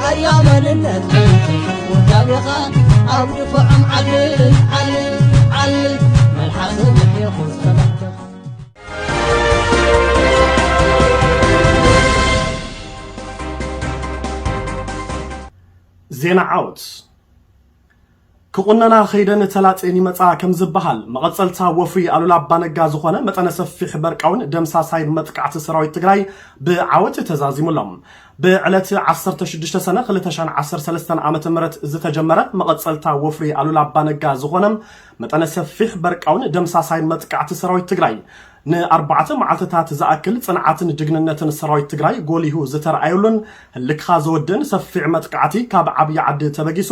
ኣያ መንነት ውዳቤኻ ኣብ ድፋዖም ዓሊ ዓሊ ዓሊ መልሓስ ምሒኹ ሰላምታኻ። ዜና ዓወት። ክቑነና ኸይደን ተላጽየን ይመጻ ከም ዝበሃል፣ መቐጸልታ ወፍሪ ኣሉላ ኣባነጋ ዝኾነ መጠነ ሰፊሕ በርቃውን ደምሳሳይ መጥቃዕቲ ሰራዊት ትግራይ ብዓወት ተዛዚሙሎም። ብዕለት ዓሰርተ ሽዱሽተ ሰነ ክልተ ሽሕን ዓሰርተ ሰለስተን ዓመተ ምህረት ዝተጀመረ መቐጸልታ ወፍሪ ኣሉላ ኣባነጋ ዝኾነ መጠነ ሰፊሕ በርቃውን ደምሳሳይ መጥቃዕቲ ሰራዊት ትግራይ ንኣርባዕተ መዓልትታት ዝኣክል ጽንዓትን ጅግንነትን ሰራዊት ትግራይ ጎሊሁ ዝተረኣየሉን ህልክኻ ዘወድእን ሰፊሕ መጥቃዕቲ ካብ ዓብዪ ዓዲ ተበጊሱ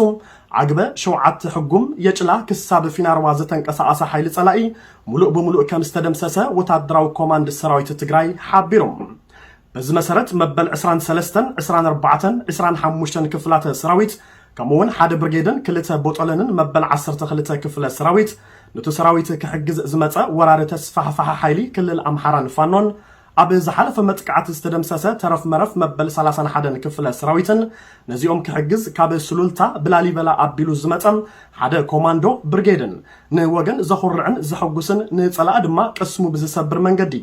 ዓግበ ሸውዓተ ሕጉም የጭላ ክሳብ ፊናርዋ ዝተንቀሳቐሰ ሓይሊ ጸላኢ ሙሉእ ብሙሉእ ከም ዝተደምሰሰ ወታደራዊ ኮማንድ ሰራዊት ትግራይ ሓቢሩ። በዚ መሰረት መበል ዕስራን ሰለስተን፣ ዕስራን ኣርባዕተን፣ ዕስራን ሓሙሽተን ክፍላተ ሰራዊት ከምኡ እውን ሓደ ብርጌድን ክልተ ቦጦለንን መበል ዓሰርተ ክልተ ክፍለ ሰራዊት ነቲ ሰራዊት ክሕግዝ ዝመጸ ወራሪ ተስፋሕፋሒ ሓይሊ ክልል ኣምሓራን ፋኖን ኣብ ዝሓለፈ መጥቃዕቲ ዝተደምሰሰ ተረፍ መረፍ መበል ሰላሳን ሓደን ክፍለ ሰራዊትን ነዚኦም ክሕግዝ ካብ ሱሉልታ ብላሊበላ ኣቢሉ ዝመጸ ሓደ ኮማንዶ ብርጌድን ንወገን ዘኹርዕን ዘሐጉስን ንጸላኢ ድማ ቅስሙ ብዝሰብር መንገዲ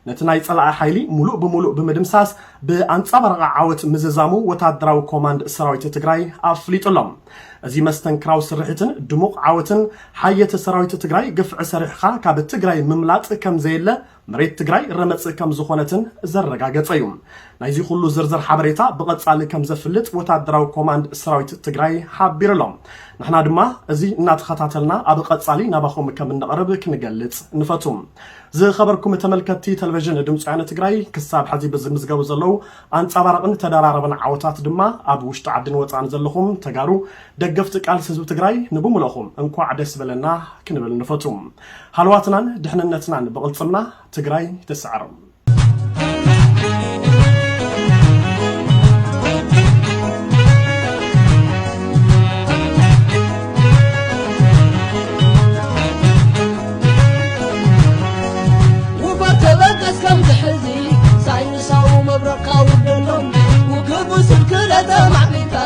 ነቲ ናይ ጸላኢ ሓይሊ ሙሉእ ብሙሉእ ብምድምሳስ ብኣንጻባራቒ ዓወት ምዝዛሙ ወታደራዊ ኮማንድ ሰራዊት ትግራይ ኣፍሊጡ ኣሎ። እዚ መስተንክራዊ ስርሒትን ድሙቕ ዓወትን ሓየት ሰራዊት ትግራይ ግፍዒ ሰሪሕኻ ካብ ትግራይ ምምላጥ ከም ዘየለ መሬት ትግራይ ረመጽ ከም ዝኾነትን ዘረጋገጸ እዩ። ናይዚ ኩሉ ዝርዝር ሓበሬታ ብቐጻሊ ከም ዘፍልጥ ወታደራዊ ኮማንድ ሰራዊት ትግራይ ሓቢሩ ኣሎ። ንሕና ድማ እዚ እናተኸታተልና ኣብ ቐጻሊ ናባኹም ከም እንቐርብ ክንገልጽ ንፈቱ። ዝኸበርኩም ተመልከትቲ ቴሌቪዥን ድምፂ ወያነ ትግራይ፣ ክሳብ ሕዚ ብዝምዝገቡ ዘለዉ ኣንጻባራቕን ተደራረብን ዓወታት ድማ ኣብ ውሽጢ ዓድን ወፃእን ዘለኹም ተጋሩ ደገፍቲ ቃልሲ ህዝቢ ትግራይ ንብሙልእኹም እንኳዕ ደስ በለና ክንብል ንፈቱ። ሃለዋትናን ድሕንነትናን ብቕልፅምና ትግራይ ትስዕር። ውፈር ተበገስ ከምዚ ሕዚ ሳይንሳዊ መብረቕካ ውደሎም። ውግቡ ስልክለ ተማዕቢልካ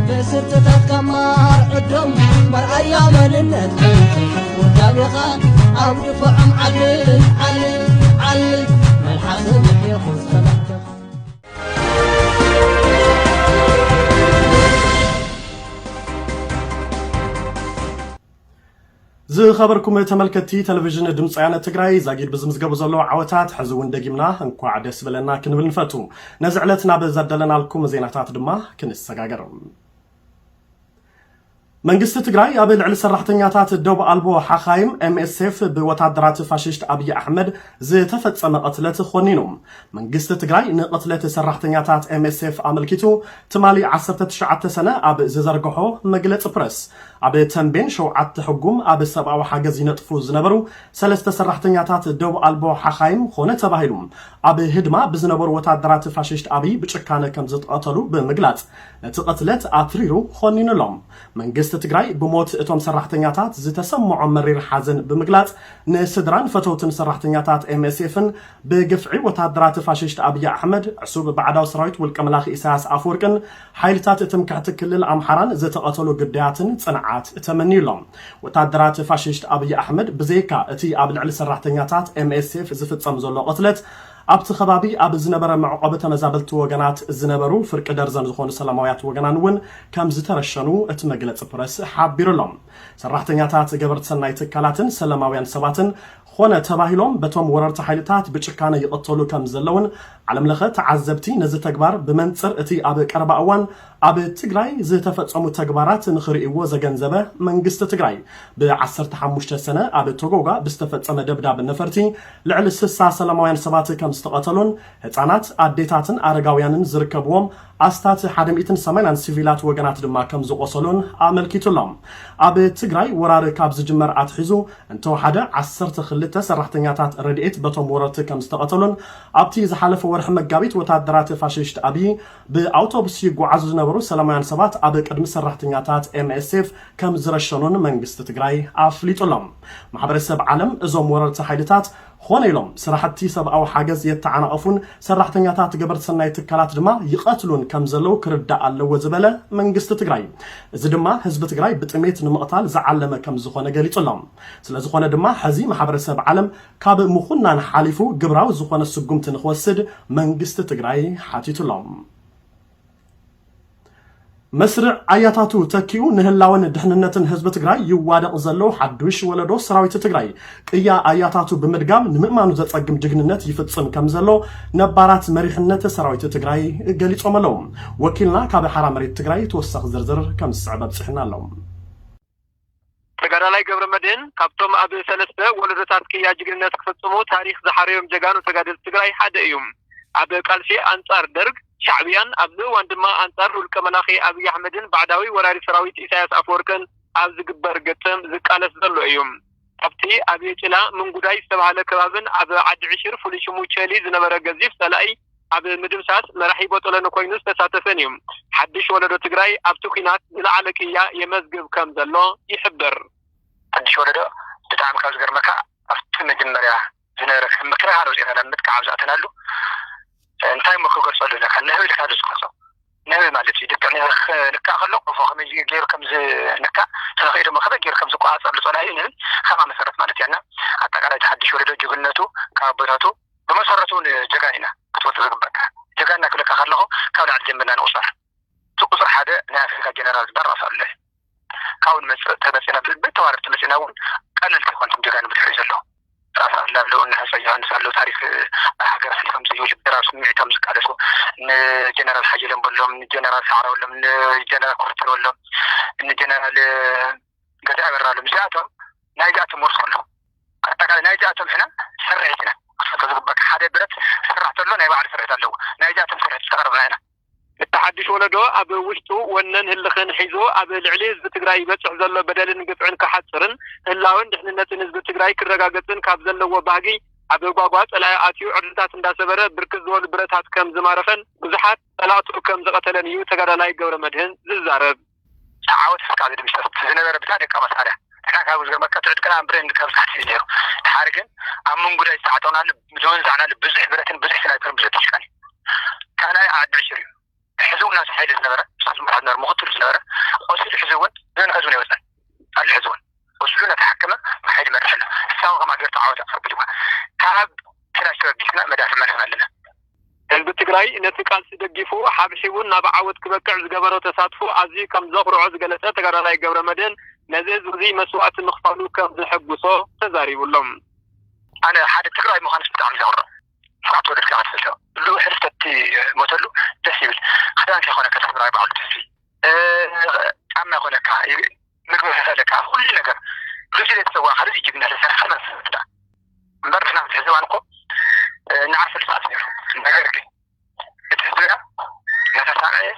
ብስርትታትካ ማር ዕዶም። መርኣያ መንነት ውዳቤኻ ኣብ ድፋዖም ዓሊ ዓሊ ዓሊ መልሓስ ምሒኹ ሰላምታኻ። ዝኸበርኩም ተመልከትቲ ቴሌቪዥን ድምፂ ወያነ ትግራይ፣ ዛጊድ ብዝምዝገቡ ዘለዉ ዓወታት ሕዚ እውን ደጊምና እንኳዕ ደስ በለና ክንብል ንፈቱ። ነዚ ዕለት ናብ ዘደለናልኩም ዜናታት ድማ ክንሰጋገር። መንግስቲ ትግራይ ኣብ ልዕሊ ሰራሕተኛታት ዶብ ኣልቦ ሓኻይም ኤምኤስኤፍ ብወታደራት ፋሽስት ኣብይ ኣሕመድ ዝተፈጸመ ቅትለት ኾኒኑ። መንግስቲ ትግራይ ንቅትለት ሰራሕተኛታት ኤምኤስኤፍ ኣመልኪቱ ትማሊ ዓሰርተ ትሽዓተ ሰነ ኣብ ዝዘርግሖ መግለጺ ፕረስ፣ ኣብ ተንቤን ሸውዓተ ሕጉም ኣብ ሰብኣዊ ሓገዝ ይነጥፉ ዝነበሩ ሰለስተ ሰራሕተኛታት ዶብ ኣልቦ ሓኻይም ኾነ ተባሂሉ ኣብ ህድማ ብዝነበሩ ወታደራት ፋሽስት ኣብይ ብጭካነ ከም ዝተቐተሉ ብምግላጽ፣ ነቲ ቅትለት ኣትሪሩ ኾኒኑ ኣሎ። መንግስቲ ትግራይ ብሞት እቶም ሰራሕተኛታት ዝተሰምዖ መሪር ሓዘን ብምግላጽ፣ ንስድራን ፈተውትን ሰራሕተኛታት ኤምኤስኤፍን ብግፍዒ ወታደራት ፋሽስት ኣብይ ኣሕመድ፣ ዕሱብ ባዕዳዊ ሰራዊት ውልቀ መላኺ ኢሳያስ ኣፈወርቅን ሓይልታት ትምክሕቲ ክልል ኣምሓራን ዝተቐተሉ ግዳያትን ጽንዓት ተመንዩ ኣሎ። ወታደራት ፋሽስት ኣብይ ኣሕመድ ብዘይካ እቲ ኣብ ልዕሊ ሰራሕተኛታት ኤምኤስኤፍ ዝፍጸም ዘሎ ቅትለት፣ ኣብቲ ከባቢ ኣብ ዝነበረ መዕቆቢ ተመዛበልቲ ወገናት ዝነበሩ ፍርቂ ደርዘን ዝኾኑ ሰላማውያት ወገናን እውን ከም ዝተረሸኑ እቲ መግለጺ ፕረስ ሓቢሩ ኣሎ። ሰራሕተኛታት ገበርቲ ሰናይ ትካላትን ሰላማውያን ሰባትን ኾነ ተባሂሎም በቶም ወረርቲ ሓይልታት ብጭካነ ይቕተሉ ከም ዘለውን ዓለም ለኸ ተዓዘብቲ ነዚ ተግባር ብመንጽር እቲ ኣብ ቀረባ እዋን ኣብ ትግራይ ዝተፈጸሙ ተግባራት ንኽርእይዎ ዘገንዘበ መንግስቲ ትግራይ፣ ብዓሰርተ ሓሙሽተ ሰነ ኣብ ቶጎጋ ብዝተፈጸመ ደብዳብ ነፈርቲ ልዕሊ ስሳ ሰላማውያን ሰባት ከም ዝተቐተሉን ህጻናት፣ ኣዴታትን ኣረጋውያንን ዝርከብዎም ኣስታት ሓደ ሚእትን ሰማንያን ሲቪላት ወገናት ድማ ከም ዝቖሰሉን ኣመልኪቱ ኣሎ። ኣብ ትግራይ ወራር ካብ ዝጅመር ኣትሒዙ እንተወሓደ ዓሰርተ ክልተ ሰራሕተኛታት ረድኤት በቶም ወረርቲ ከም ዝተቐተሉን ኣብቲ ዝሓለፈ ወርሒ መጋቢት ወታደራት ፋሽስት ኣብይ ብኣውቶቡስ ይጓዓዙ ዝነበሩ ሰላማውያን ሰባት ኣብ ቅድሚ ሰራሕተኛታት ኤምኤስኤፍ ከም ዝረሸኑን መንግስቲ ትግራይ ኣፍሊጡ ኣሎ። ማሕበረሰብ ዓለም እዞም ወረርቲ ሓይልታት ኾነ ኢሎም ስራሕቲ ሰብኣዊ ሓገዝ የተዓናቐፉን ሰራሕተኛታት ገበርቲ ሰናይ ትካላት ድማ ይቐትሉን ከም ዘለዉ ክርዳእ ኣለዎ ዝበለ መንግስቲ ትግራይ፣ እዚ ድማ ህዝቢ ትግራይ ብጥሜት ንምቕታል ዝዓለመ ከም ዝኾነ ገሊጹ ኣሎ። ስለ ዝኾነ ድማ ሕዚ ማሕበረሰብ ዓለም ካብ ምኹናን ሓሊፉ ግብራዊ ዝኾነ ስጉምቲ ንክወስድ መንግስቲ ትግራይ ሓቲቱ ኣሎ። መስርዕ ኣያታቱ ተኪኡ ንህላወን ድሕንነትን ህዝቢ ትግራይ ይዋደቕ ዘሎ ሓዱሽ ወለዶ ሰራዊት ትግራይ፣ ቅያ ኣያታቱ ብምድጋም ንምእማኑ ዘጸግም ጅግንነት ይፍጽም ከም ዘሎ ነባራት መሪሕነት ሰራዊት ትግራይ ገሊጾም ኣለዉ። ወኪልና ካብ ሓራ መሬት ትግራይ ተወሳኺ ዝርዝር ከም ዝስዕብ ኣብጺሕና ኣሎ። ተጋዳላይ ገብረ መድህን ካብቶም ኣብ ሰለስተ ወለዶታት ቅያ ጅግንነት ክፍጽሙ ታሪኽ ዝሓረዮም ጀጋኑ ተጋደልቲ ትግራይ ሓደ እዩ። ኣብ ቃልሲ ኣንጻር ደርግ፣ ሻዕብያን ኣብዚ እዋን ድማ ኣንጻር ውልቀ መላኺ ኣብይ ኣሕመድን ባዕዳዊ ወራሪ ሰራዊት ኢሳያስ ኣፈወርቅን ኣብ ዝግበር ግጥም ዝቃለስ ዘሎ እዩ። ካብቲ ኣብ የጭላ ምንጉዳይ ዝተባህለ ከባብን ኣብ ዓዲ ዕሽር ፍሉይ ሽሙ ቸሊ ዝነበረ ገዚፍ ጸላኢ ኣብ ምድምሳስ መራሒ ቦጦሎኒ ኮይኑ ዝተሳተፈን እዩ። ሓድሽ ወለዶ ትግራይ ኣብቲ ኲናት ዝለዓለ ቅያ የመዝግብ ከም ዘሎ ይሕብር። ሓድሽ ወለዶ ብጣዕሚ ካብ ዝገርመካ ኣብቲ መጀመርያ ዝነበረ ከም ምክልኻል ወፂና ናብ ምጥቃዕ ኣብ ዝኣተናሉ እንታይ እሞ ክገልፀሉ ኢለካ ነህቢ ኢልካ ዝገልፆ ነህቢ ማለት እዩ። ልክዕ ነህቢ ክልካእ ከሎ ቆፎ ከመይ ገይሩ ከም ዝልካእ ተለኺኡ ድማ ከመይ ገይሩ ከም ዝቆፃፀር ዝፀናዩ ነህቢ ከምኣ መሰረት ማለት እያ። እና ኣጠቃላይ እቲ ሓድሽ ወለዶ ጅግንነቱ ካብ ኣቦታቱ ብመሰረቱ እውን ጀጋን ኢና ክትፈልጦ ዝግበካ። ጀጋንና ክብለካ ከለኹ ካብ ላዕሊ ጀምርና ንቁፀር። እቲ ቁፅሪ ሓደ ናይ ኣፍሪካ ጀነራል ዝበሃል ራስ ኣሉላ እዩ። ካብኡ ንመፅእ ተመፂና ብተዋረድ ተመፂና እውን ቀለልቲ ኣይኮኑን ጀጋኑ ብድሕሪ ዘለዉ ራስ ኣሉላ ኣለዉ፣ እነ ሃፀይ ዮሃንስ ኣለዉ። ታሪክ ሃገር ኣሕሊፎም ዝህቡ ጀነራል ስምዒቶም ዝቃለሱ እነ ጀነራል ሓየሎም በሎም፣ እነ ጀነራል ሰዓረ በሎም፣ እነ ጀነራል ኮርተር በሎም፣ እነ ጀነራል ገዛ ኣበራ በሎም። እዚኣቶም ናይዚኣቶም ውርስ ከሎ ኣጠቃላይ ናይዚኣቶም ሕና ስርሒት ኢና ክትፈልጦ ዝግበካ። ሓደ ብረት ስራሕ ተሎ ናይ ባዕሉ ስርሒት ኣለዎ። ናይዚኣቶም ስርሒት ዝተቐረብና ኢና። እቲ ሓድሽ ወለዶ ኣብ ውሽጡ ወነን ህልኽን ሒዙ ኣብ ልዕሊ ህዝቢ ትግራይ ይበፅሕ ዘሎ በደልን ግፍዕን ክሓፅርን ህላወን ድሕንነትን ህዝቢ ትግራይ ክረጋገፅን ካብ ዘለዎ ባህጊ ኣብ ጓጓ ፀላኢ ኣትዩ ዕድልታት እንዳሰበረ ብርክት ዝበሉ ብረታት ከም ዝማረኸን ብዙሓት ፀላእቱ ከም ዝቐተለን እዩ ተጋዳላይ ገብረ መድህን ዝዛረብ። ዓወት እስካብ ዝድምሰስ ዝነበረ ብታ ደቃ መሳርያ ንሕና ካብ ዝገርመካ ትዕጥቅና ብሬን ካብ ዝሓት እዩ ነይሩ። ድሓር ግን ኣብ ምንጉዳይ ዝተዓጠቕናሉ ዝወንዛዕናሉ ብዙሕ ብረትን ብዙሕ ስናይፐርን ብዙሕ ተሽካን እዩ። ካልኣይ ዓዲ ዕሽር እዩ። ሕዚ እውን ናብቲ ሓይሊ ዝነበረ ምሳት ዝመርሓ ዝነበረ ምኽትሉ ዝነበረ ቆሲሉ ሕዚ እውን ብመን ከዝውን ኣይወፀን ኣሎ። ሕዚ እውን ቆሲሉ እናተሓከመ ብሓይሊ ይመርሕ ኣሎ። ንሳ እውን ከም ኣገር ተዓወት ኣፈር ብልዋ ካብ ክላሽ ተበጊስና መዳፍዕ መርሕና ኣለና። ህዝቢ ትግራይ ነቲ ቃልሲ ደጊፉ ሓብሒቡን ናብ ዓወት ክበቅዕ ዝገበሮ ተሳትፎ ኣዝዩ ከም ዘኹርዖ ዝገለጸ ተጋዳላይ ገብረ መድህን ነዚ ህዝቢ እዚ መስዋእቲ ምኽፋሉ ከም ዘሐጉሶ ተዛሪቡ ኣሎ። ኣነ ሓደ ትግራይ ምዃንስ ብጣዕሚ ዘኹርዕ ስርዓት ወደድካ ክትፈልጦ እሉ ሕልፍተቲ ሞተሉ ደስ ይብል። ክዳንካ ይኾነካ ትግራይ ባዕሉ ደስ ይብል። እ፣ ጫማ ይኾነካ፣ ይ-፣ ምግቢ ክኸለካ፣ ኩሉ ነገር። ርእሲ ዘይተሰዋእካ ርእሲ ጅግና ተሰርሐ መንፈስ እምበር ንሕና ትሕዝባን እኮ፣ እ፣ ንዓርሰ ልፋት ነይሩ። ነገር ግን እቲ ህዝብና ነተሳቀየ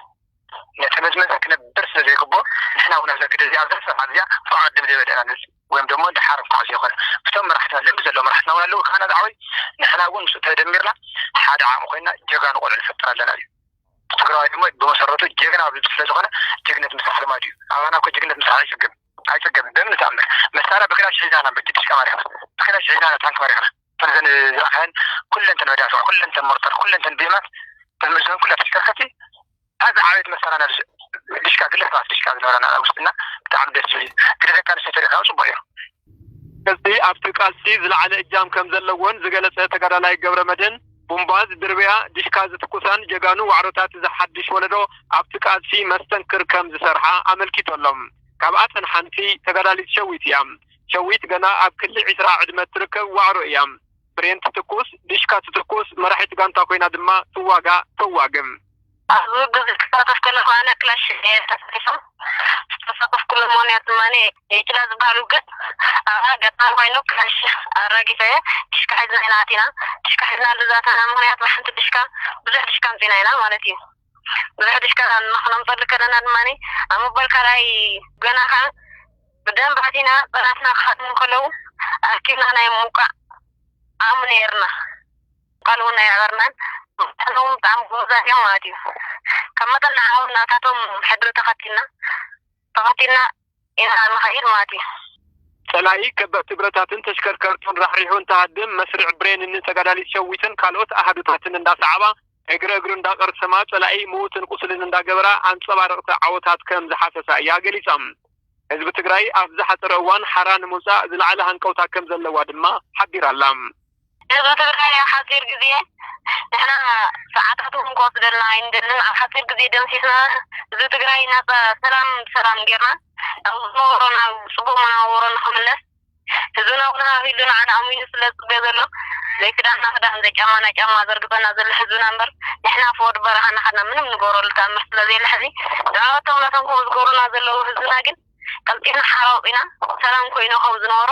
ነተመዝመዘ ክነብር ስለ ዘይግብኦ ንሕና እውን ኣብዛ ግደ እዚኣ ኣብዛ ሰዓት እዚኣ ፍቓድ ድም ዘይበለና ንብል ወይም ደሞ ድሓር እንኳ ዘይኮነ እቶም መራሕትና ልምዲ ዘለዉ መራሕትና እውን ኣለዉ ካና ዝዓወይ ንሕና እውን ምስኡ ተደሚርና ሓደ ዓቕሚ ኮይና ጀጋኑ ቆልዑ ንፈጥር ኣለና እዩ። ትግራዋይ ድማ ብመሰረቱ ጀግና ኣብ ልቢ ስለ ዝኾነ ጅግነት ምስራሕ ልማድ እዩ። ኣባና እኮ ጅግነት ምስራሕ ኣይፅገብን ኣይፅገብን በምንም ተኣምር። መሳርያ ብክላሽ ሒዝና ኢና በጅ ድሽቃ ማሪኽና ብክላሽ ሒዝና ኢና ታንክ ማሪኽና። እተን ዘን ዝረኣኻየን ኩለንተን መዳፍዕ ኩለንተን ሞርተር ኩለንተን ብሄማት በምዝን ኩላ ተሽከርከርቲ ኣዚ ዓበየት መሳርያ ናብ ድሽቃ ግለ ሰባት ድሽቃ ዝነበረና ኣብ ውሽጥና ብጣዕሚ ደስ ዝብል እዩ። ግደ ደቂ ኣንስትዮ ተሪእካ ፅቡቅ እዩ። እዚ ኣብቲ ቃልሲ ዝለዓለ እጃም ከም ዘለዎን ዝገለጸ ተጋዳላይ ገብረ መድህን ቡምባ ዝድርብያ ድሽካ ዝትኩሳን ጀጋኑ ዋዕሮታት እዚ ሓድሽ ወለዶ ኣብቲ ቃልሲ መስተንክር ከም ዝሰርሓ ኣመልኪቱ ኣሎ። ካብኣተን ሓንቲ ተጋዳሊት ሸዊት እያ። ሸዊት ገና ኣብ ክሊ ዕስራ ዕድመ እትርከብ ዋዕሮ እያ። ብሬን ትትኩስ፣ ድሽካ ትትኩስ፣ መራሒት ጋንታ ኮይና ድማ ትዋጋእ ተዋግም። ኣብዚ ግዜ ክሳተፍ ከለኹ ኣነ ክላሽ እየ ተሳቲፎም ዝተሳተፍኩሉ ምኽንያት ድማ የጭላ ዝበሃል ውግእ ኣብ ገጠር ኮይኑ ክላሽ ኣራጊፈ ድሽካ ሒዝና ኢና ኣቲና። ድሽካ ሒዝና ዝኣተና ምኽንያት ብሓንቲ ድሽካ ብዙሕ ድሽካ ኣምፂና ኢና ማለት እዩ። ብዙሕ ድሽካ ንኽነምፀሉ ከለና ድማ ኣብ ምባል ካልኣይ ገና ከዓ ብደንብ ኣቲና ፀላእትና ክሓድሙ ከለዉ ኣኪብና ናይ ምውቃዕ ዓቕሚ ነይርና። ቃል እውን ኣይኣበርናን። ንሕና እውን ብጣዕሚ ጎበዛት እዮም ማለት እዩ። ካብ መጠን ንዓውን ናታቶም ሕድሪ ተኸቲልና ተኸቲልና ኢና ንኸይድ ማለት እዩ። ጸላኢ ከበድቲ ብረታትን ተሽከርከርቱን ራሕሪሑ እንትሃድም፣ መስርዕ ብሬንን ተጋዳሊት ሸዊትን ካልኦት ኣሃዱታትን እንዳሰዓባ፣ እግሪ እግሩ እንዳቐርሰማ፣ ጸላኢ ምዉትን ቁስልን እንዳገበራ፣ ኣንጸባረቕቲ ዓወታት ከም ዝሓፈሳ እያ ገሊጻ። ህዝቢ ትግራይ ኣብ ዝሓጸረ እዋን ሓራ ንምውጻእ ዝለዓለ ሃንቀውታ ከም ዘለዋ ድማ ሓቢራ ኣላ። ህዝቢ ትግራይ ኣብ ሓጺር ግዜ፣ ንሕና ሰዓታት እውን ክወስደልና ኣይንደልን፣ ኣብ ሓጺር ግዜ ደምሲስና ህዝቢ ትግራይ ናጻ፣ ሰላም ብሰላም ጌርና ናብ ዝነበሮ፣ ናብ ጽቡቕ መነባብሮ ንኽምለስ፣ ህዝብና እውን ሃህ ኢሉ ንዓና ኣሚኑ ስለ ዝጽበዮ ዘሎ፣ ዘይክዳንና ክዳን፣ ዘይጫማና ጫማ ዘርግፈና ዘሎ ህዝብና እምበር፣ ንሕና ፍወድ በረኻ እናኸድና ምንም ንገብረሉ ተኣምር ስለ ዘየለ፣ ሕዚ ንዕኦቶም ናቶም ከምኡ ዝገብሩና ዘለዉ ህዝብና ግን ቀልጢፍና ሓራ ኣውጺና፣ ሰላም ኮይኑ ከም ዝነበሮ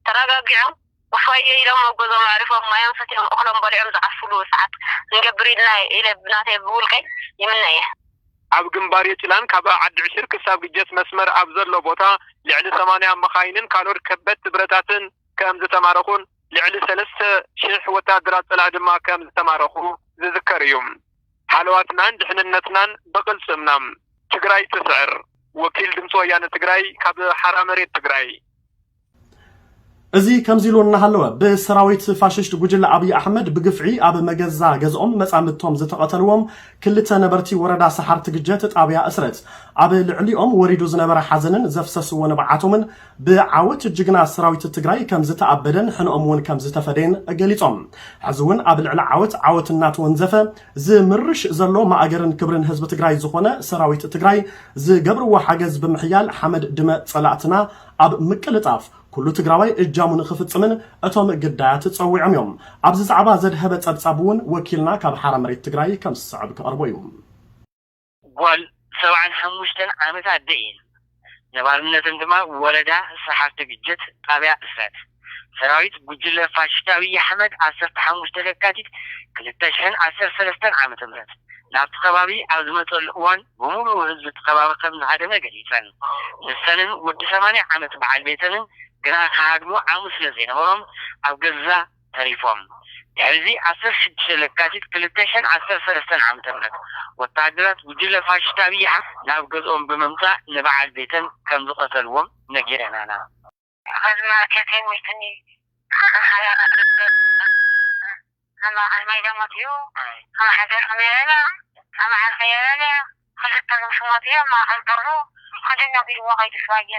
ተረጋጊዖም፣ ዋሕዋየ ኢሎም ኣብ ገዝኦም ኣዕሪፎም፣ ማዮም ሰትዮም፣ እኽሎም በሊዖም ዝዓርፉሉ ሰዓት ክንገብር ኢልና ኢለ ብናተይ ብውልቀይ ይምነ እየ። ኣብ ግንባር የጭላን ካብ ዓዲ ዕሽር ክሳብ ግጀት መስመር ኣብ ዘሎ ቦታ፣ ልዕሊ ሰማንያ መኻይንን ካልኦት ከበድቲ ብረታትን ከም ዝተማረኹን፣ ልዕሊ ሰለስተ ሽሕ ወታደራት ጸላኢ ድማ ከም ዝተማረኹ ዝዝከር እዩ። ሃለዋትናን ድሕንነትናን ብቕልጽምና። ትግራይ ትስዕር። ወኪል ድምፂ ወያነ ትግራይ ካብ ሓራ መሬት ትግራይ። እዚ ከምዚ ኢሉ እናሃለወ፣ ብሰራዊት ፋሽስት ጉጅለ ኣብይ ኣሕመድ ብግፍዒ ኣብ መገዛ ገዝኦም መጻምድቶም ዝተቐተልዎም ክልተ ነበርቲ ወረዳ ሰሓርቲ ግጀት ጣብያ እስረት፣ ኣብ ልዕሊኦም ወሪዱ ዝነበረ ሓዘንን ዘፍሰስዎ ንብዓቶምን ብዓወት ጅግና ሰራዊት ትግራይ ከም ዝተኣበደን ሕንኦም እውን ከም ዝተፈደየን ገሊጾም። ሕዚ እውን ኣብ ልዕሊ ዓወት ዓወት እናተወንዘፈ ዝምርሽ ዘሎ ማእገርን ክብርን ህዝቢ ትግራይ ዝኾነ ሰራዊት ትግራይ ዝገብርዎ ሓገዝ ብምሕያል ሓመድ ድመ ጸላእትና ኣብ ምቅልጣፍ ኩሉ ትግራዋይ እጃሙ ንኽፍጽምን እቶም ግዳያት ጸዊዖም እዮም። ኣብዚ ዛዕባ ዘድሀበ ጸብጻብ እውን ወኪልና ካብ ሓራ መሬት ትግራይ ከም ዝስዕብ ክቐርቦ እዩ። ጓል ሰብዓን ሓሙሽተን ዓመት ኣደ እየን። ነባርነተን ድማ ወረዳ ሰሓርቲ ግጀት ጣብያ እስረት። ሰራዊት ጉጅለ ፋሽስት ኣብይ ኣሕመድ ዓሰርተ ሓሙሽተ ለካቲት ክልተ ሽሕን ዓሰርተ ሰለስተን ዓመተ ምህረት ናብቲ ከባቢ ኣብ ዝመፀሉ እዋን ብምሉኡ ህዝቢ እቲ ከባቢ ከም ዝሃደመ ገሊፀን። ንሰንን ወዲ ሰማንያ ዓመት በዓል ቤተንን ግና ክሃድሙ ዓቕሚ ስለ ዘይነበሮም ኣብ ገዛ ተሪፎም። ድሕሪ እዚ ዓሰርተ ሽዱሽተ ለካቲት ክልተ ሽሕን ዓሰርተ ሰለስተን ዓመተ ምህረት ወተሃደራት ጉጅለ ፋሽስት ኣብይ ኣሕመድ ናብ ገዝኦም ብምምፃእ ንበዓል ቤተን ከም ዝቐተልዎም ነጊረናና። ሕዚ ማርኬተይ ሞይትኒ። ኣማ ኣልማይ ደሞት እዩ። ኣማ ሓደር ከመይ በለ? ኣማ ዓርከይ በለ? ክልተ ነብሲ ሞት እዮም። ማእኸል በሩ ከደን ኣቢልዎ ከይዱ ስዋየ።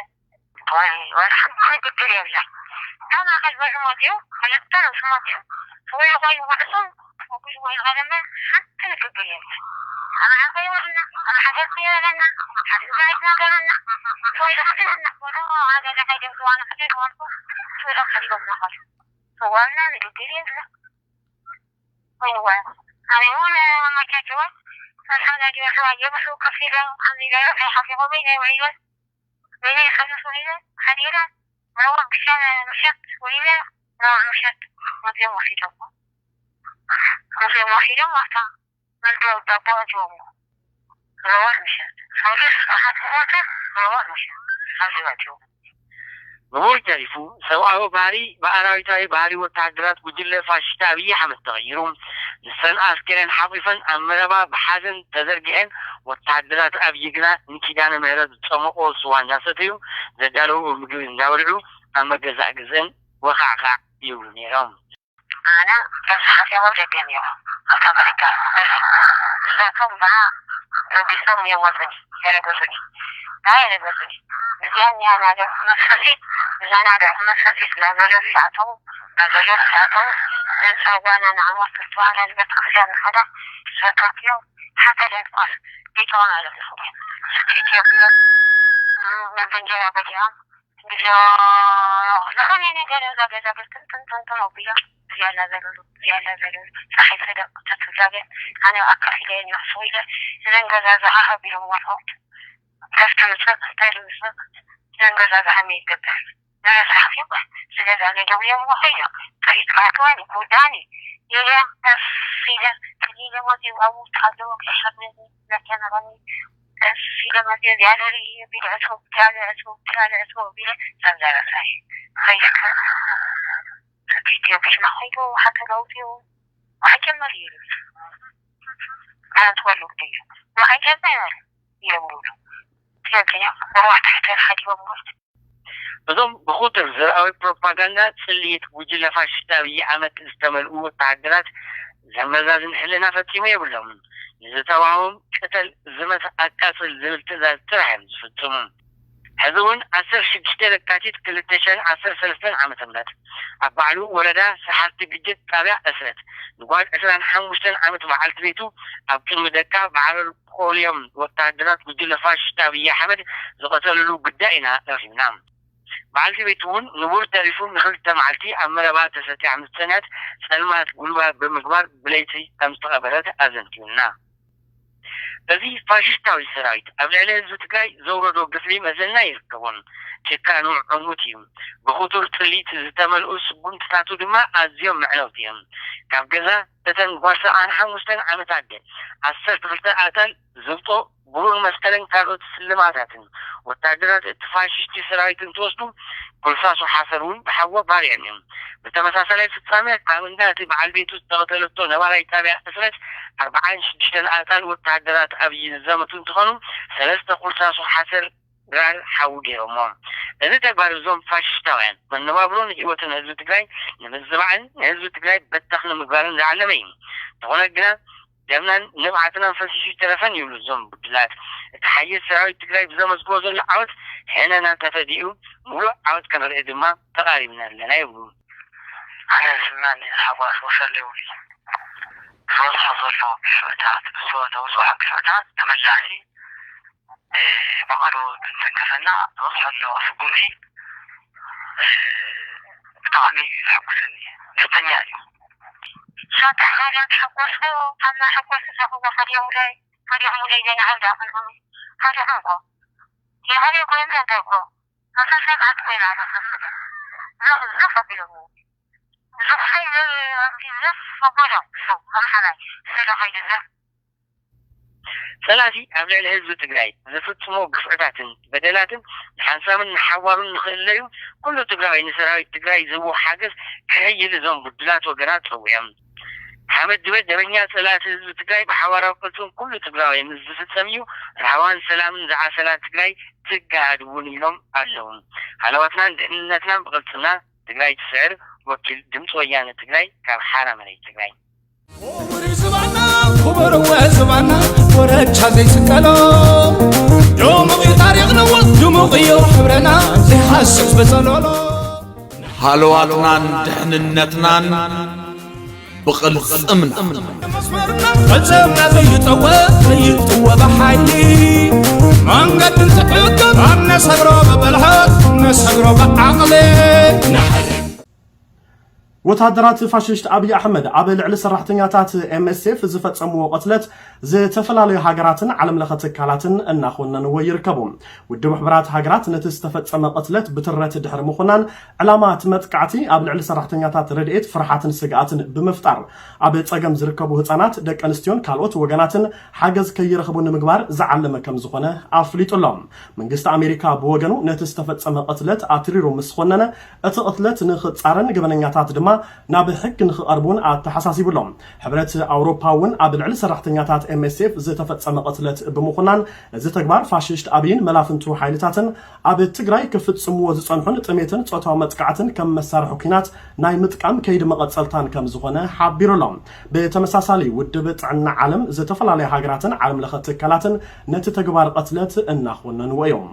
ወይ ወይ ሓንቲ ግድር የብላ። ካብ ማእኸል በሩ ሞት እዩ። ክልተ ነብሲ ሞት እዩ። ወይ ኮይኑ ኩዕሶ ወጉዝ ወይ ቀለመ ሓንቲ ግድር የብላ። ኣማ ዓርከይ በለና፣ ኣማ ሓደር ከመይ በለና? ሓንቲ ኣይትናገረና። ወይ ዳሕትና ወደ ኣገዳ ከይደምፅዋና ከደን ወርቁ ወይ ዳሕትና ከይደምፅዋና ከደን። እዋና ንግግር የብላ። እዋ ኣነ እውን መቻቸዋ ኣሳዳጊ ኣሕዋ የብሉ ከፊለ ኣሚለ ኣይሓፊቑ በይነ ውዒለ በይነ ከመስ ውዒለ ሓዲረ ረቡዕ ብሻ ምሸት ውዒለ ረቡዕ ምሸት መፅዮም ወሲዶሞ መፅዮም ወሲዶም ኣብታ መልዶ ዳቦ ኣትዎም ረቡዕ ምሸት ሓሙስ ኣሓት ሞተ ረቡዕ ምሸት ኣብዚ መፅዮም ብሙሉ ተሪፉ ሰብኣዊ ባህሪ ብኣራዊታዊ ባህሪ ወተሃደራት ጉጅለ ፋሽስት ኣብይ ኣሕመድ ተቐይሩ። ንሰን ኣስከሬን ሓቒፈን ኣብ መረባ ብሓዘን ተዘርጊሐን ወተሃደራት ኣብይ ግና ንኪዳነ ምህረት ዝፀመቖ ስዋ እንዳሰተዩ ዘዳለውዎ ምግቢ እንዳበልዑ ኣብ መገዛእ ገዝአን ወኻዕኻዕ ይብሉ ነይሮም። ኣነ ከም ዝሓሰቦ ደገም እዮም ኣብታ መሬት እሳቶም ብኣ ረቢሶም እዮም ወፁኒ። የረገፁኒ ናይ የረገፁኒ እዚኣ እኒኣ ናገር መክሰሲ እዛ ናገር መክሰሲ ናገር ዝኣተው ናገር ዝኣተው ዘንፃጓና ንዓሞት ዝተባህለ ቤተክርስትያን ንኸዳ ሰካትዮም ሓተ ደንኳስ ሊቀው ማለት ንኽእል ኢትዮጵያ መበንጀራ በዲዖም ዝኾነ ነገር እዛ ገዛ ግን ትንትን ትንትን ኣቢላ እዚኣ እናዘለሉ እዚኣ እናዘለሉ ፀሓይ ሰደቕ ተትብላ ግን ኣነ ኣካፊለ እየ ንሕስቡ ኢለ እዘን ገዛ ዝሃሃብ ኢሎም ወርዖት ከፍቲ ምፅእ እንታይ ዶ ምፅእ እዘን ገዛ ዝሃመ ይገብር ንመሳሕፊ እዚ ገዛ ገደው እዮም ወኸዮ ጥሪት ካርትዋኒ ጉዳኒ ኢለ ከፍ ኢለ ክሊለ ሞት ይዋቡ ታሎ ከሻብ ነተነረኒ ቀስ ኢለ መፅየ ዚያለሪ ቢልዕቱ ቢልዕቱ ቢልዕቱ ቢለ ሰንዘረሳይ ኸይድካ ኢትዮጵያ ኸይዱ ሓተላውፂኡ ወሓጀመር ይብል ኣንትወሉ እዩ ወሓጀመር ይብሉ ስለዚያ ሩዋ ታሕተ ሓዲቦም እዞም ብኹቱር ዘርኣዊ ፕሮፓጋንዳ ጽልኢት ጉጅለ ፋሽስት ኣብይ ኣሕመድ ዝተመልኡ ወተሃደራት ዘመዛዝን ሕልና ፈጺሙ የብሎምን። ንዝተዋህቦም ቅተል፣ ዝመት፣ ኣቃጽል ዝብል ትእዛዝ ጥራሕ እዮም ዝፍጽሙ። ሕዚ እውን ዓሰርተ ሽዱሽተ ለካቲት ክልተ ሽሕን ዓሰርተ ሰለስተን ዓመተ ምህረት ኣብ ባዕሉ ወረዳ ሰሓርቲ ግጅት ጣብያ ዕስረት ንጓል ዕስራን ሓሙሽተን ዓመት በዓልቲ ቤቱ ኣብ ቅድሚ ደቃ ብዓረር ቆልዮም ወተሃደራት ጉጅለ ፋሽስት ኣብይ ኣሕመድ ዝቐተልሉ ጉዳይ ኢና ረኺብና። በዓልቲ ቤቱ እውን ንቡር ተሪፉ ንክልተ መዓልቲ ኣብ መረባ ተሰጢሓ ምስ ጸንሐት ጸልማት ጉልባብ ብምግባር ብለይቲ ከም ዝተቐበረት ኣዘንቲዩና። እዚ ፋሽስታዊ ሰራዊት ኣብ ልዕሊ ህዝቢ ትግራይ ዘውረዶ ግፍዒ መዘና ይርከቦን ጭካኑ ዕሙት እዩ። ብክቱር ጥሊት ዝተመልኡ ስጉምትታቱ ድማ ኣዝዮም መዕነውቲ እዮም። ካብ ገዛ እተን ጓል ሰብዓን ሓሙሽተን ዓመት ኣደ ዓሰርተ ክልተ ኣካል ዝብጦ ብሩር መስቀልን ካልኦት ስልማታትን ወታደራት እቲ ፋሽስቲ ሰራዊት እንትወስዱ ኮልሳሶ ሓሰር እውን ብሓዊ ባሪዖም እዮም። ብተመሳሳላይ ፍጻሜ ካብ እንዳ እቲ በዓል ቤቱ ዝተቐተለቶ ነባራይ ጣብያ ዕስረት ኣርብዓን ሽዱሽተን ኣካል ወታደራት ኣብይ ዝዘመቱ እንትኾኑ ሰለስተ ኮልሳሶ ሓሰር ድራር ሓዊ ገይሮሞ። እዚ ተግባር እዞም ፋሽስታውያን መነባብሮን ህይወትን ህዝቢ ትግራይ ንምዝባዕን ንህዝቢ ትግራይ በታኽ ንምግባርን ዝዓለመ እዩ። እንተኾነ ግና ደምናን ንብዓትናን ፈሲሱ ይተረፈን ይብሉ እዞም ብድላት። እቲ ሓየት ሰራዊት ትግራይ ብዘመዝግቦ ዘሎ ዓወት ሕነና ተፈዲኡ ሙሉእ ዓወት ክንርኢ ድማ ተቓሪብና ኣለና ይብሉ። ኣነ ዝስማኒ ሓጓስ ወሰን ዘይብሉ እዩ። ዝበዝሖ ዘሎ ግፍዕታት፣ ብዝበዝሖ ግፍዕታት ተመላሲ ባዕሉ እንትንከፈና ዝበዝሖ ዘሎ ስጉምቲ ብጣዕሚ እዩ ዘሐጉሰኒ፣ ደስተኛ እዩ። ሻታ ሓደ ተሐጎስኩ፣ ካብ ናይ ሐጎስ ዝረኽቦ ሓደ ሙለይ፣ ሓደ ሙለይ ገና ሓደ ኣኽልኩ፣ ሓደ ሐንኮ፣ የኸደ ኮይን ተንተኮ፣ ኣሳሰብ ኣት ኮይና ተኸፍለ። ዘፍ ዘፍ ኣቢሎሞ። ዝኽፈይ ዘፍ ኣቢሎ። ሰው ኣምሓላይ ሰለ ኸይደ ዘፍ ጸላኢ ኣብ ልዕሊ ህዝቢ ትግራይ ዝፍጽሞ ግፍዕታትን በደላትን ንሓንሳብን ንሓዋሩን ንኽእለዩ ኩሉ ትግራዋይ ንሰራዊት ትግራይ ዝህቦ ሓገዝ ክሕይል እዞም ብድላት ወገናት ጸዊዖም። ሓመድ ድበ ደበኛ ጸላእቲ ህዝቢ ትግራይ ብሓባራዊ ቅልጽም ኩሉ ትግራዋይ ምስ ዝፍጸም እዩ ራህዋን ሰላምን ዝዓሰላ ትግራይ ትገሃድ እውን ኢሎም ኣለዉ። ሃለዋትናን ድሕንነትናን ብቕልጽምና ትግራይ ትስዕር። ወኪል ድምፂ ወያነ ትግራይ ካብ ሓራ መሬት ትግራይ። ክቡር ዝባና ክቡር ወ ዝባና ወረቻ ዘይስቀሎ ድሙቕ እዩ ታሪኽና ድሙቕ እዩ ሕብረና ዘይሓስብ በጸሎሎ። ሃለዋትናን ድሕንነትናን ብቕልጽምና መስመርና ቅልጽምና ዘይጠወ ዘይጥወ ብሓይሊ መንገዲ እንትሕገር ኣነሰግሮ ብብልሓት ነሰግሮ ብዓቕሊ። ወተሃደራት ፋሽስት ኣብይ ኣሕመድ ኣብ ልዕሊ ሰራሕተኛታት ኤምኤስኤፍ ዝፈጸምዎ ቅትለት ዝተፈላለዩ ሃገራትን ዓለም ለኸ ትካላትን እናኾነንዎ ይርከቡ። ውድብ ሕቡራት ሃገራት ነቲ ዝተፈጸመ ቅትለት ብትረት ድሕሪ ምኹናን ዕላማ እቲ መጥቃዕቲ ኣብ ልዕሊ ሰራሕተኛታት ረድኤት ፍርሓትን ስግኣትን ብምፍጣር ኣብ ጸገም ዝርከቡ ህጻናት፣ ደቂ ኣንስትዮን ካልኦት ወገናትን ሓገዝ ከይረኽቡ ንምግባር ዝዓለመ ከም ዝኾነ ኣፍሊጡ ኣሎ። መንግስቲ ኣሜሪካ ብወገኑ ነቲ ዝተፈጸመ ቅትለት ኣትሪሩ ምስ ኾነነ፣ እቲ ቅትለት ንኽጻረን ገበነኛታት ድማ ናብ ሕጊ ንኽቐርቡን ኣተሓሳሲቡ ኣሎ። ሕብረት ኣውሮፓ እውን ኣብ ልዕሊ ሰራሕተኛታት ኤምኤስኤፍ ዝተፈጸመ ቅትለት ብምኹናን፣ እዚ ተግባር ፋሽስት ኣብይን መላፍንቱ ሓይልታትን ኣብ ትግራይ ክፍጽምዎ ዝጸንሑን ጥሜትን ጾታዊ መጥቃዕትን ከም መሳርሒ ኲናት ናይ ምጥቃም ከይዲ መቐጸልታን ከም ዝኾነ ሓቢሩ ኣሎ። ብተመሳሳሊ ውድብ ጥዕና ዓለም፣ ዝተፈላለዩ ሃገራትን ዓለም ለኸ ትካላትን ነቲ ተግባር ቅትለት እናኾነንዎ እዮም።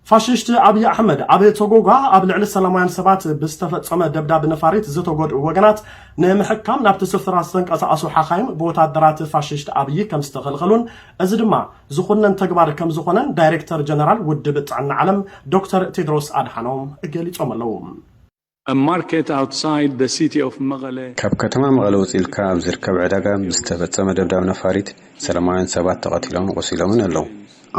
ፋሽስት ኣብይ ኣሕመድ ኣብ ቶጎጓ ኣብ ልዕሊ ሰላማውያን ሰባት ብዝተፈጸመ ደብዳብ ነፋሪት ዝተጎድኡ ወገናት ንምሕካም ናብቲ ስፍራ ዝተንቀሳቐሱ ሓኻይም ብወታደራት ፋሽስት ኣብይ ከም ዝተኸልኸሉን እዚ ድማ ዝኹነን ተግባር ከም ዝኾነን ዳይሬክተር ጀነራል ውድብ ጥዕና ዓለም ዶክተር ቴድሮስ ኣድሓኖም ገሊጾም ኣለዉ። A market outside the city of Mekelle. ካብ ከተማ መቐለ ውፅእ ኢልካ ኣብ ዝርከብ ዕዳጋ ብዝተፈጸመ ደብዳብ ነፋሪት ሰላማውያን ሰባት ተቐቲሎምን ቆሲሎምን ኣለዉ።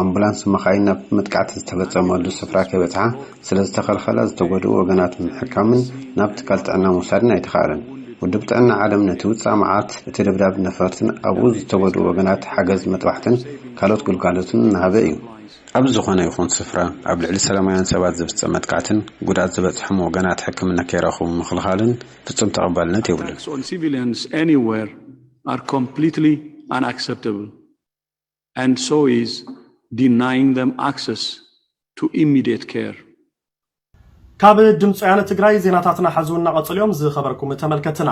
ኣምቡላንስ መኻይን ናብ መጥቃዕቲ ዝተፈጸመሉ ስፍራ ከይበጽሓ ስለ ዝተኸልኸላ ዝተጎድኡ ወገናት ምሕካምን ናብ ትካል ጥዕና ምውሳድን ኣይተኻእለን። ውድብ ጥዕና ዓለም ነቲ ውጻእ መዓት እቲ ደብዳብ ነፈርትን ኣብኡ ዝተጎድኡ ወገናት ሓገዝ መጥባሕትን ካልኦት ግልጋሎትን እናሃበ እዩ። ኣብ ዝኾነ ይኹን ስፍራ ኣብ ልዕሊ ሰላማውያን ሰባት ዝፍጸም መጥቃዕትን ጉድኣት ዝበጽሖም ወገናት ሕክምና ከይረኽቡ ምኽልኻልን ፍጹም ተቐባልነት የብሉን። Attacks on civilians anywhere are completely unacceptable, and so is denying them access to immediate care. ካብ ድምፂ ወያነ ትግራይ ዜናታትና ሓዙ እናቐፅሉ እዮም። ዝኸበርኩም ተመልከትና፣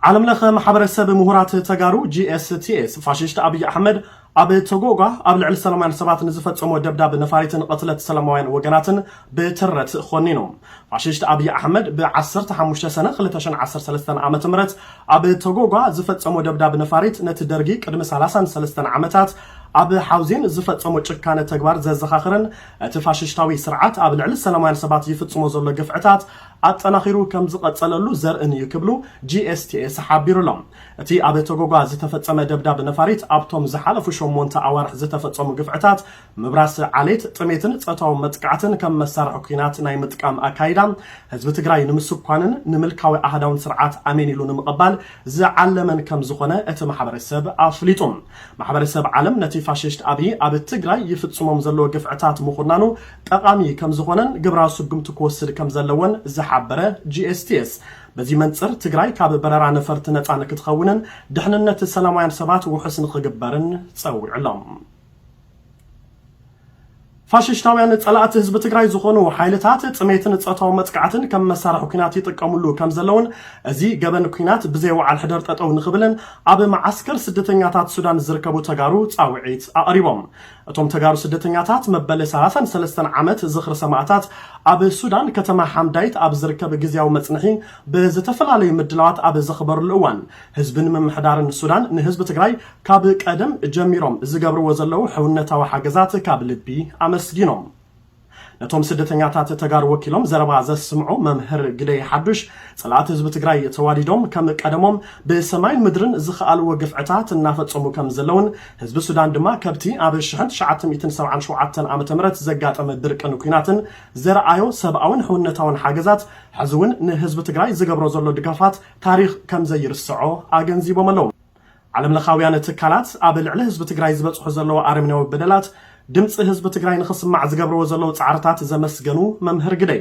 ዓለም ለኸ ማሕበረሰብ ምሁራት ተጋሩ ጂኤስቲኤስ ፋሽስት ኣብይ ኣሕመድ ኣብ ተጎጓ ኣብ ልዕሊ ሰላማውያን ሰባት ንዝፈፀሞ ደብዳብ ነፋሪትን ቅትለት ሰላማውያን ወገናትን ብትረት ኾኒኑ። ፋሽስት ኣብይ ኣሕመድ ብ15 ሰነ 2013 ዓ ም ኣብ ተጎጓ ዝፈፀሞ ደብዳብ ነፋሪት ነቲ ደርጊ ቅድሚ 33 ዓመታት ኣብ ሓውዜን ዝፈፀሞ ጭካነ ተግባር ዘዘኻኽርን እቲ ፋሽስታዊ ስርዓት ኣብ ልዕሊ ሰላማውያን ሰባት ይፍፅሞ ዘሎ ግፍዕታት ኣጠናኺሩ ከም ዝቐጸለሉ ዘርእን እዩ ክብሉ ጂኤስቲኤስ ሓቢሩ ኣሎ። እቲ ኣብ ተጎጓ ዝተፈጸመ ደብዳብ ነፋሪት ኣብቶም ዝሓለፉ ሸሞንተ ኣዋርሕ ዝተፈጸሙ ግፍዕታት ምብራስ ዓሌት፣ ጥሜትን ጾታዊ መጥቃዕትን ከም መሳርሒ ኲናት ናይ ምጥቃም ኣካይዳ ህዝቢ ትግራይ ንምስኳንን ንምልካዊ ኣህዳውን ስርዓት ኣሜን ኢሉ ንምቕባል ዝዓለመን ከም ዝኾነ እቲ ማሕበረሰብ ኣፍሊጡ። ማሕበረሰብ ዓለም ነቲ ፋሽስት ኣብይ ኣብ ትግራይ ይፍጽሞም ዘለዎ ግፍዕታት ምኹናኑ ጠቓሚ ከም ዝኾነን ግብራዊ ስጉምቲ ክወስድ ከም ዘለዎን ዝሓበረ ጂኤስቲኤስ፣ በዚ መንጽር ትግራይ ካብ በረራ ነፈርቲ ነጻ ንክትኸውንን ድሕንነት ሰላማውያን ሰባት ውሑስ ንክግበርን ጸዊዑ ኣሎ። ፋሽስታውያን ጸላእቲ ህዝቢ ትግራይ ዝኾኑ ሓይልታት ጥሜትን ጾታዊ መጥቃዕትን ከም መሳርሒ ኲናት ይጥቀምሉ ከም ዘለውን እዚ ገበን ኲናት ብዘይ ወዓል ሕደር ጠጠው ንኽብልን ኣብ መዓስከር ስደተኛታት ሱዳን ዝርከቡ ተጋሩ ጻውዒት ኣቕሪቦም። እቶም ተጋሩ ስደተኛታት መበል 33 ዓመት ዝኽሪ ሰማእታት ኣብ ሱዳን ከተማ ሓምዳይት ኣብ ዝርከብ ግዝያዊ መጽንሒ ብዝተፈላለዩ ምድላዋት ኣብ ዘኽበርሉ እዋን ህዝብን ምምሕዳርን ሱዳን ንህዝቢ ትግራይ ካብ ቀደም ጀሚሮም ዝገብርዎ ዘለዉ ሕውነታዊ ሓገዛት ካብ ልቢ ኣመስጊኖም። ነቶም ስደተኛታት ተጋሩ ወኪሎም ዘረባ ዘስምዑ መምህር ግደይ ሓዱሽ፣ ጸላእቲ ህዝቢ ትግራይ ተዋዲዶም ከም ቀደሞም ብሰማይን ምድርን ዝኸኣልዎ ግፍዕታት እናፈጸሙ ከም ዘለውን ህዝቢ ሱዳን ድማ ከብቲ ኣብ 1977 ዓ ም ዘጋጠመ ድርቅን ኲናትን ዘርኣዮ ሰብኣውን ሕውነታውን ሓገዛት ሕዚ እውን ንህዝቢ ትግራይ ዝገብሮ ዘሎ ድጋፋት ታሪኽ ከም ዘይርስዖ ኣገንዚቦም ኣለዉ። ዓለም ለኻውያን ትካላት ኣብ ልዕሊ ህዝቢ ትግራይ ዝበፅሑ ዘለዉ ኣረሜናዊ በደላት ድምፂ ህዝቢ ትግራይ ንኽስማዕ ዝገብርዎ ዘለዉ ፃዕርታት ዘመስገኑ መምህር ግደይ፣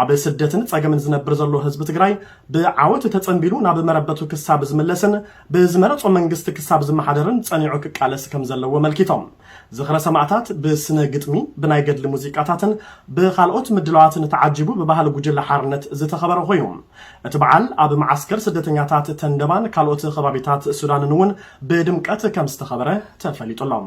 ኣብ ስደትን ፀገምን ዝነብር ዘሎ ህዝቢ ትግራይ ብዓወት ተፀንቢሉ ናብ መረበቱ ክሳብ ዝምለስን ብዝመረፆ መንግስቲ ክሳብ ዝመሓደርን ፀኒዑ ክቃለስ ከም ዘለዎ ኣመልኪቶም። ዝኽረ ሰማእታት ብስነ ግጥሚ፣ ብናይ ገድሊ ሙዚቃታትን ብኻልኦት ምድላዋትን ተዓጂቡ ብባህሊ ጉጅለ ሓርነት ዝተኸበረ ኮይኑ፣ እቲ በዓል ኣብ መዓስከር ስደተኛታት ተንደባን ካልኦት ከባቢታት ሱዳንን እውን ብድምቀት ከም ዝተኸበረ ተፈሊጡ ኣሎ።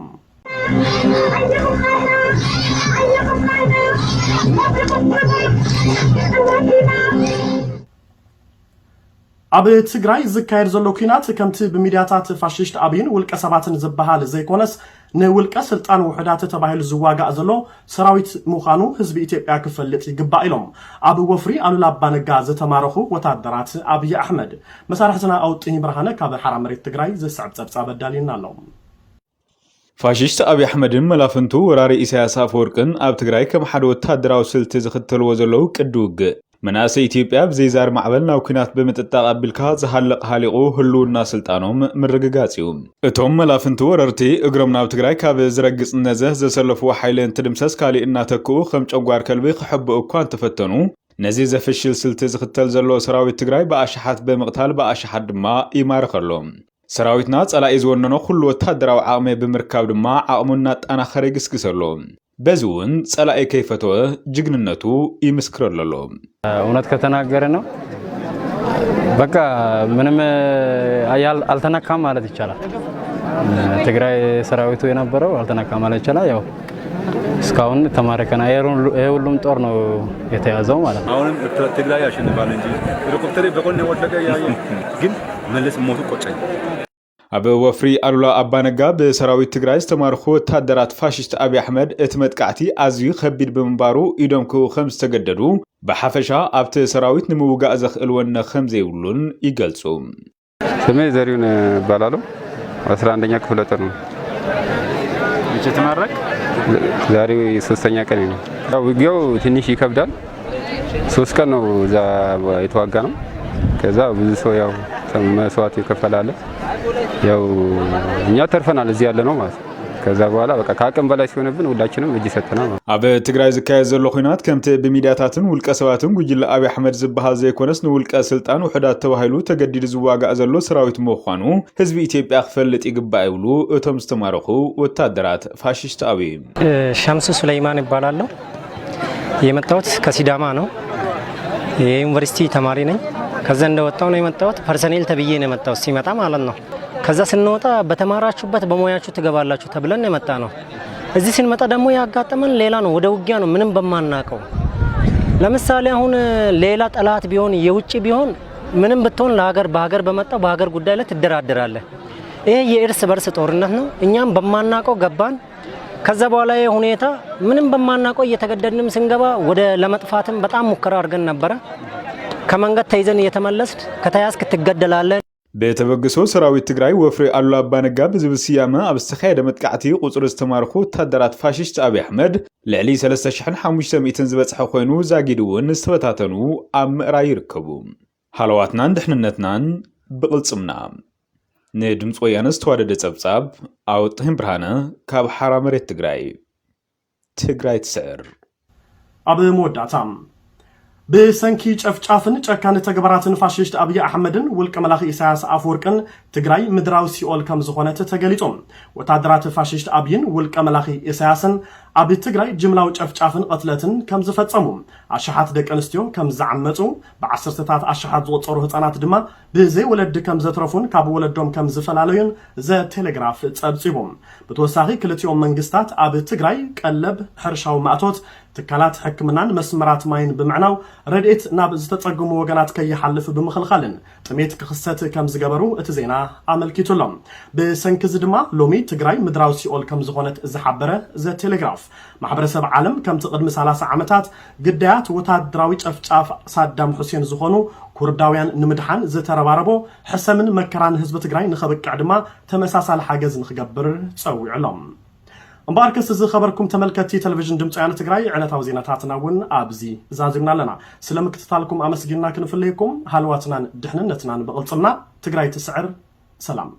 ኣብ ትግራይ ዝካየድ ዘሎ ኲናት ከምቲ ብሚድያታት ፋሽስት ኣብይን ውልቀ ሰባትን ዝበሃል ዘይኮነስ ንውልቀ ስልጣን ውሑዳት ተባሂሉ ዝዋጋእ ዘሎ ሰራዊት ምዃኑ ህዝቢ ኢትዮጵያ ክፈልጥ ይግባእ ኢሎም ኣብ ወፍሪ ኣሉላ ኣባነጋ ዝተማረኹ ወታደራት ኣብይ ኣሕመድ። መሳርሕትና ኣውጥኝ ብርሃነ ካብ ሓራ መሬት ትግራይ ዝስዕብ ጸብጻብ ኣዳልዩና ኣሎ። ፋሽስት ኣብይ ኣሕመድን መላፍንቱ ወራሪ ኢሳያስ ኣፈወርቅን ኣብ ትግራይ ከም ሓደ ወታደራዊ ስልቲ ዝኽተልዎ ዘለዉ ቅዲ ውግእ፣ መናእሰይ ኢትዮጵያ ብዘይዛር ማዕበል ናብ ኲናት ብምጥጣቕ ኣቢልካ ዝሃልቕ ሃሊቑ ህልውና ስልጣኖም ምርግጋጽ እዩ። እቶም መላፍንቲ ወረርቲ እግሮም ናብ ትግራይ ካብ ዝረግጽ ነዘ ዘሰለፍዎ ሓይሊ እንትድምሰስ ካሊእ እናተክኡ ከም ጨጓር ከልቢ ክሕብኡ እኳ እንተፈተኑ፣ ነዚ ዘፍሽል ስልቲ ዝኽተል ዘሎ ሰራዊት ትግራይ ብኣሽሓት ብምቕታል ብኣሽሓት ድማ ይማርኸሎም። ሰራዊትና ጸላኢ ዝወነኖ ኩሉ ወታደራዊ ዓቕሚ ብምርካብ ድማ ዓቕሙ እናጣናኸረ ይግስግስ ኣሎ። በዚ እውን ጸላኢ ከይፈተወ ጅግንነቱ ይምስክረሉ ኣሎ። እውነት ከተናገረ ነው በቃ ምንም አያል- አልተነካም ማለት ይቻላል። ትግራይ ሰራዊቱ የነበረው አልተነካም ማለት ይቻላል። ያው እስካሁን ተማርከና ይሄ ሁሉ- ይሄ ሁሉም ጦር ነው የተያዘው ማለት ነው። አሁንም ትግራይ ያሸንፋል እንጂ ሄሊኮፕተር በጎን የወደቀ ያየ ግን መለስ ሞቱ ቆጨኝ። ኣብ ወፍሪ ኣሉላ ኣባነጋ ብሰራዊት ትግራይ ዝተማርኹ ወታደራት ፋሽስት ኣብይ ኣሕመድ እቲ መጥቃዕቲ ኣዝዩ ከቢድ ብምንባሩ ኢዶም ክህቡ ከም ዝተገደዱ፣ ብሓፈሻ ኣብቲ ሰራዊት ንምውጋእ ዘኽእል ወነ ከም ዘይብሉን ይገልጹ። ስሜ ዘሪሁን እባላለሁ። 11ኛ ክፍለ ጦር ነው። መቼ ተመረቅ? ዛሬ ሶስተኛ ቀን ነው። ያው ውጊያው ትንሽ ይከብዳል። ሶስት ቀን ነው እዛ የተዋጋ ነው። ከዛ ብዙ ሰው ያው መስዋዕት የከፈለ አለ። ያው እኛ ተርፈናል እዚህ ያለ ነው ማለት ነው። ከዛ በኋላ በቃ ከአቅም በላይ ሲሆንብን ሁላችንም እጅ ሰጥተናል። ኣብ ትግራይ ዝካየድ ዘሎ ኹናት ከምቲ ብሚድያታትን ውልቀ ሰባትን ጉጅለ ኣብይ ኣሕመድ ዝበሃል ዘይኮነስ ንውልቀ ስልጣን ውሑዳት ተባሂሉ ተገዲዱ ዝዋጋእ ዘሎ ሰራዊት ምዃኑ ህዝቢ ኢትዮጵያ ክፈልጥ ይግባእ ይብሉ እቶም ዝተማረኹ ወታደራት ፋሽስት ኣብይ። ሸምሱ ሱለይማን ይባላለሁ። የመጣሁት ከሲዳማ ነው። የዩኒቨርሲቲ ተማሪ ነኝ። ከዛ እንደወጣሁ ነው የመጣሁት። ፐርሰኔል ተብዬ ነው የመጣሁት ሲመጣ ማለት ነው። ከዛ ስንወጣ በተማራችሁበት በሙያችሁ ትገባላችሁ ተብለን የመጣ ነው። እዚህ ስንመጣ ደግሞ ያጋጠመን ሌላ ነው። ወደ ውጊያ ነው ምንም በማናቀው። ለምሳሌ አሁን ሌላ ጠላት ቢሆን የውጭ ቢሆን ምንም ብትሆን ለሀገር በሀገር በመጣው በሀገር ጉዳይ ላይ ትደራደራለህ። ይሄ የእርስ በርስ ጦርነት ነው። እኛም በማናቀው ገባን። ከዛ በኋላ ይሄ ሁኔታ ምንም በማናቀው እየተገደድንም ስንገባ ወደ ለመጥፋትም በጣም ሙከራ አድርገን ነበረ። ከመንገድ ተይዘን እየተመለስን ከተያዝክ ትገደላለን። ብተበግሶ ሰራዊት ትግራይ ወፍሪ ኣሉላ ኣባነጋ ብዝብል ስያመ ኣብ ዝተኻየደ መጥቃዕቲ ቁፅሪ ዝተማርኹ ወታደራት ፋሽስት ኣብይ ኣሕመድ ልዕሊ ሰለስተ ሽሕን ሓሙሽተ ሚእትን ዝበፅሐ ኮይኑ ዛጊድ እውን ዝተበታተኑ ኣብ ምእራይ ይርከቡ። ሃለዋትናን ድሕንነትናን ብቕልፅምና። ንድምፂ ወያነ ዝተዋደደ ፀብፃብ ኣወጣሂን ብርሃነ ካብ ሓራ መሬት ትግራይ። ትግራይ ትስዕር። ኣብ መወዳእታ ብሰንኪ ጨፍጫፍን ጨካኒ ተግባራትን ፋሽስት ኣብይ ኣሕመድን ውልቀ መላኺ ኢሳያስ ኣፈወርቅን ትግራይ ምድራዊ ሲኦል ከም ዝኾነት ተገሊጹ። ወታደራት ፋሽስት ኣብይን ውልቀ መላኺ ኢሳያስን ኣብ ትግራይ ጅምላዊ ጨፍጫፍን ቐትለትን ከም ዝፈጸሙ፣ ኣሽሓት ደቂ ኣንስትዮ ከም ዝዓመጹ፣ ብዓሰርተታት ኣሽሓት ዝቑጸሩ ህጻናት ድማ ብዘይ ወለዲ ከም ዘትረፉን ካብ ወለዶም ከም ዝፈላለዩን ዘ ቴሌግራፍ ጸብጺቡ። ብተወሳኺ ክልቲኦም መንግስታት ኣብ ትግራይ ቀለብ፣ ሕርሻዊ ማእቶት፣ ትካላት ሕክምናን መስመራት ማይን ብምዕናው ረድኤት ናብ ዝተጸገሙ ወገናት ከይሓልፍ ብምኽልኻልን ጥሜት ክኽሰት ከም ዝገበሩ እቲ ዜና ኣመልኪቱ ኣሎ። ብሰንኪ እዚ ድማ ሎሚ ትግራይ ምድራዊ ሲኦል ከም ዝኾነት ዝሓበረ ዘ ቴሌግራፍ፣ ማሕበረሰብ ዓለም ከምቲ ቅድሚ ሰላሳ ዓመታት ግዳያት ወታደራዊ ጨፍጫፍ ሳዳም ሑሴን ዝኾኑ ኩርዳውያን ንምድሓን ዝተረባረቦ ሕሰምን መከራን ህዝቢ ትግራይ ንኸብቅዕ ድማ ተመሳሳሊ ሓገዝ ንኽገብር ጸዊዑ ኣሎ። እምበኣርከስ ዝኸበርኩም ተመልከትቲ ቴሌቪዥን ድምፂ ወያነ ትግራይ ዕለታዊ ዜናታትና እውን ኣብዚ ዛዚምና ኣለና። ስለ ምክትታልኩም ኣመስጊንና ክንፍለየኩም፣ ሃለዋትናን ድሕንነትናን ብቕልፅምና። ትግራይ ትስዕር። ሰላም።